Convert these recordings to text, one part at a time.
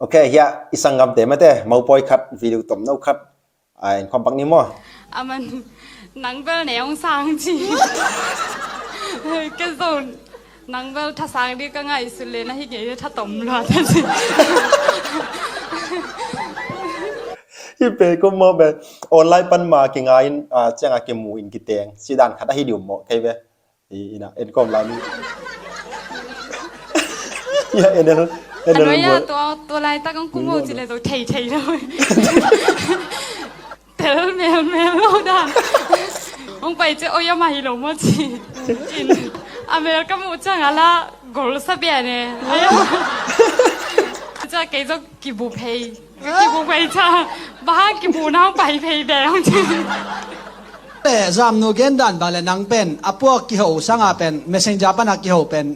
Okay, hiya isangam te mate mau poi khat video tom no khat a in khom bak ni mo. Aman nang bel neong sang chi. Cái zone nang bel tha sang đi ka ngai su le na hi ge tha tom lo ta chi. Hi pe ko mo be online pan ma ki ngai in changa ki mu in ki teng si dan khat a hi diu mo kai be i ina en kom la ni. Ya enel enel Ano ya to to lai ta kong kumo chi le zo thei thei lo. Tel mel mel lo dan. Ong pai che oya mai lo mo chi. In Amel ka mu chang ala gol sa bia ne. Ayo. Cha ke zo ki bu phei. Ki bu phei cha ba ki bu nang pai phei be ong chi. Le zam nu gen dan ba le nang pen apuak ki ho sanga pen messenger pana ki ho pen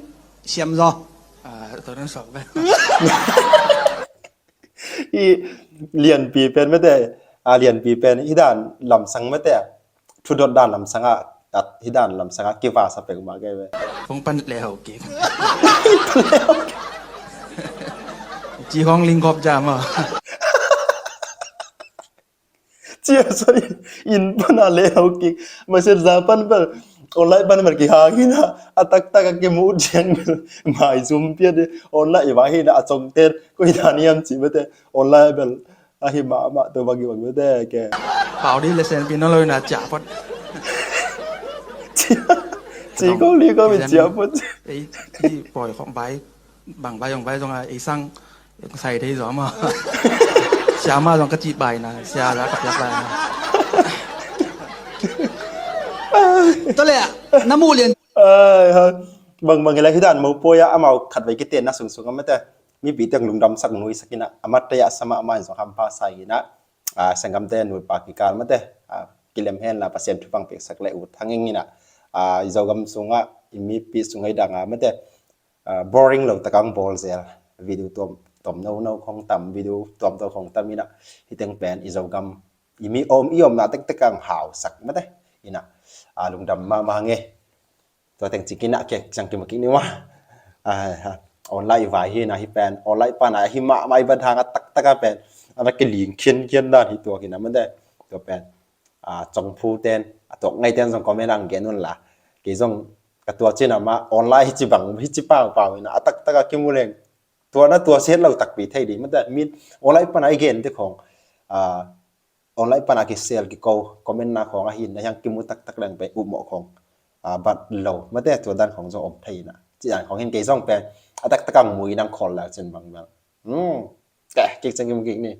siam zo. ตัวนั้นสองไป I lian pi pen ma te a lian pi pen hi dan lam sang ma te thu dot dan lam sanga at hi dan lam sanga ki wa sa pe ma ke be. คงปั้นแล้วเก่งจีห้องลิงกอบจามอ่ะ Chia sorry in pan a le ho ki messenger pan bel online pan mer ki ha ki na atak tak ki mu chiang mai zoom pia de online wa hi na achong ter koi thaniam chi ma te online bel a hi ma ma to bagi bang te ke. เป่าดิเลเซนปีนั่นเลยนะจ่าพอด chỉ có lý có bị chia phút. ไอ้ที่ปล่อยของใบบางใบของใบตรงไอ้สั่งใส่ได้หรอมาเสียมาตรงกระจีใบนะเสียแล้วกับยักษ์ไปนะ To le na mu lian Ơi bằng bằng cái đàn mau poya amau khat vai ki ten na sung sung amate mi pi tang lungdam sak nui sakina amat ya sama ama zo ham pa sai na a sangam te nui pa ki kal mate a kilem hen la pasien thu pang pek sak le u thanging ina a zogam sunga imi pi sungai danga mate boring lo takang bol zel video tom tom no no khong tam video tom to khong tam ina hiteng pen izogam imi om i om na tek tekang hau sak mate ina a lungdam ma ma ngeตัวแต่งจิกินะเกจังกิมากินี่ว่าอ่าออนไลน์วายhi na hi pen online pa na hi ma mai ban thang tak tak a pen ana ke ling khian khian dan hiตัวki na man deตัวpen a chong phu ten a tok ngai ten jong comment ang ge nun la ke jong kaตัวchin ma online hi chi bang hi chi pa pa na atak tak a ki mu lengตัวnaตัวset lo tak pi thei di man de min online pa na again te khong a online pa na ki sel ki ko comment na khong a hin na yang ki mu tak tak leng pe u mo khong a bat lo ma teตัวdan khong jong om thei na chi dan khong hin ke jong pe atak takang mui nang khol la chen bang bang แต่เก่งจังกิมกินี่